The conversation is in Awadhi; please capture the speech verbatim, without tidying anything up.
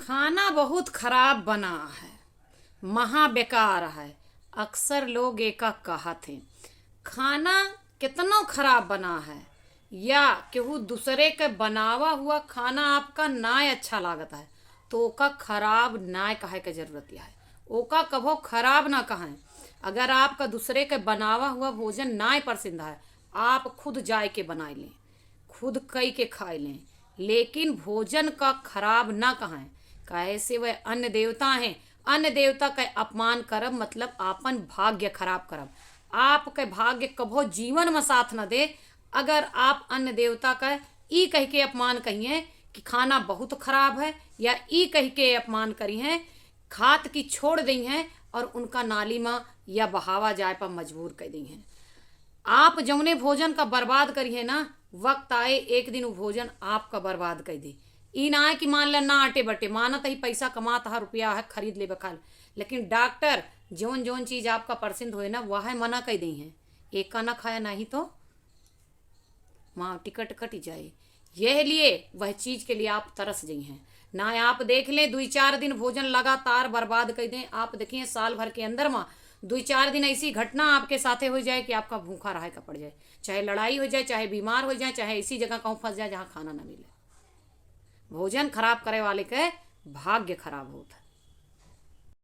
खाना बहुत खराब बना है, महा बेकार है, अक्सर लोग एका कहत हैं। खाना कितनो खराब बना है या केहू दूसरे के बनावा हुआ खाना आपका नाय अच्छा लागत है, तो ओका खराब नाय कहे के जरूरत है। ओका कभो खराब ना कहें। अगर आपका दूसरे के बनावा हुआ भोजन नाय पसंद है, आप खुद जाए के बनाए लें, खुद कई के खाए लें, लेकिन भोजन का खराब ना कहें। काहे से वह अन्न देवता हैं। अन्न देवता का अपमान करब मतलब आपन भाग्य खराब करब। आपके भाग्य कभो जीवन में साथ न दे। अगर आप अन्न देवता का ई कह के अपमान करिहें कि खाना बहुत खराब है, या ई कह के अपमान करिहें, खात की छोड़ दइहें और उनका नाली में या बहावा जाए पर मजबूर कर दइहें। आप जौने भोजन का बर्बाद करिहें ना, वक्त आए एक दिन वो भोजन आपका बर्बाद कर दे। ई ना है कि मान ला ना अटे बटे, मानत ही पैसा कमात हा, रुपया है, खरीद लेबे खा ले। लेकिन डॉक्टर जौन जौन चीज आपका पसंद होए ना, वह मना कर दइहें, एका ना खाया, नहीं तो माँ टिकट कट जाए। यह लिए वह चीज के लिए आप तरस जइहें। ना आप देख लें, दुई चार दिन भोजन लगातार बर्बाद कर दें, आप देखिए साल भर के अंदर में दुई चार दिन ऐसी घटना आपके साथे हो जाए कि आपका भूखा रहे का पड़ जाए, चाहे लड़ाई हो जाए, चाहे बीमार हो जाए, चाहे ऐसी जगह कहूँ फंस जाए जहाँ खाना ना मिले। भोजन खराब करे वाले के भाग्य खराब होत है।